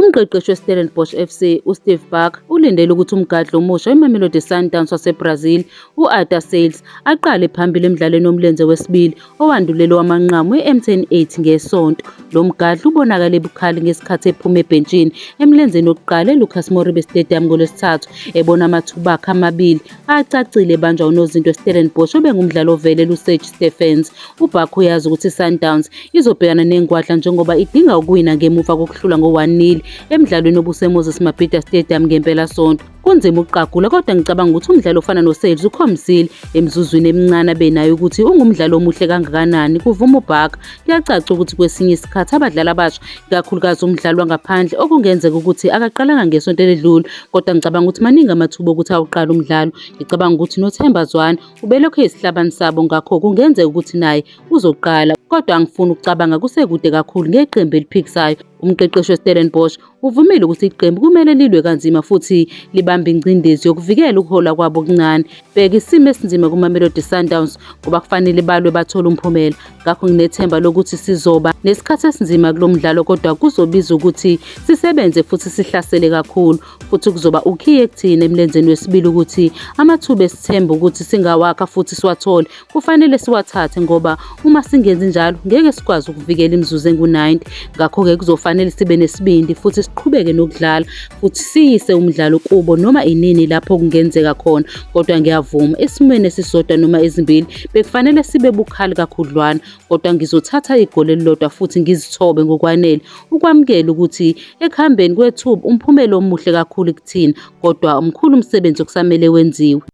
Umqeqeshi weStellenbosch FC, uSteve Barker, ulindele ukuthi umgadli omusha weMamelodi Sundowns waseBrazil, u-Arthur Sales, aqale phambili emdlalweni womlenze wesibili owandulela owamanqamu we-MTN 8 ngeSonto. Lo mgadli ubonakale ebukhali ngesikhathi ephuma ebhentshini emlenzeni wokuqala eLucas Moripe Stadium ngoLwesithathu, ebona amathuba akhe amabili acacile ebanjwa unozinti weStellenbosch obengumdlali ovelele uSage Stephens. UBarker uyazi ukuthi iSundowns izobhekana nengwadla njengoba idinga ukuwina ngemuva kokuhlulwa ngo-1-0 emdlalweni obuseMoses Mabhida Stadium ngempelasonto. Kunzima ukuqagula kodwa ngicabanga ukuthi umdlali ofana noSales ukhombisile emizuzwini emincane abenayo ukuthi ungumdlali omuhle kangakanani, kuvuma uBarker. Kuyacaca ukuthi kwesinye isikhathi abadlali abasha, ikakhulukazi umdlali wangaphandle, okungenzeka ukuthi akaqalanga ngesonto eledlule, kodwa ngicabanga ukuthi maningi amathuba okuthi awuqale umdlalo. Ngicabanga ukuthi noThemba Zwane ubelokhu eyisihlabani sabo ngakho kungenzeka ukuthi naye uzoqala kodwa angifuni ukucabanga kusekude kakhulu ngeqembu eliphikisayo. Umqeqeshi weStellenbosch uvumile ukuthi iqembu kumele lilwe kanzima futhi libambe ingcindezi yokuvikela ukuhola kwabo okuncane. Bheka isimo esinzima kuMamelodi Sundowns ngoba kufanele balwe bathole umphumela. Ngakho nginethemba lokuthi sizoba nesikhathi esinzima kulo mdlalo kodwa kuzobiza ukuthi sisebenze futhi sihlasele kakhulu futhi kuzoba ukhiye kuthina emlenzeni wesibili ukuthi amathuba esithemba ukuthi singawakha futhi siwathole kufanele siwathathe ngoba uma singenzi njalo ngeke sikwazi ukuvikela imizuzu engu-90. Ngakho-ke kuzofanele sibe nesibindi futhi siqhubeke nokudlala futhi siyise umdlalo kubo noma inini lapho kungenzeka khona. Kodwa ngiyavuma esimweni esisodwa noma ezimbili bekufanele sibe bukhali kakhudlwana kodwa ngizothatha igoli elilodwa futhi ngizithobe ngokwanele ukwamukela ukuthi ekuhambeni kwethuba umphumela omuhle kakhulu kuthina kodwa mkhulu umsebenzi okusamele wenziwe.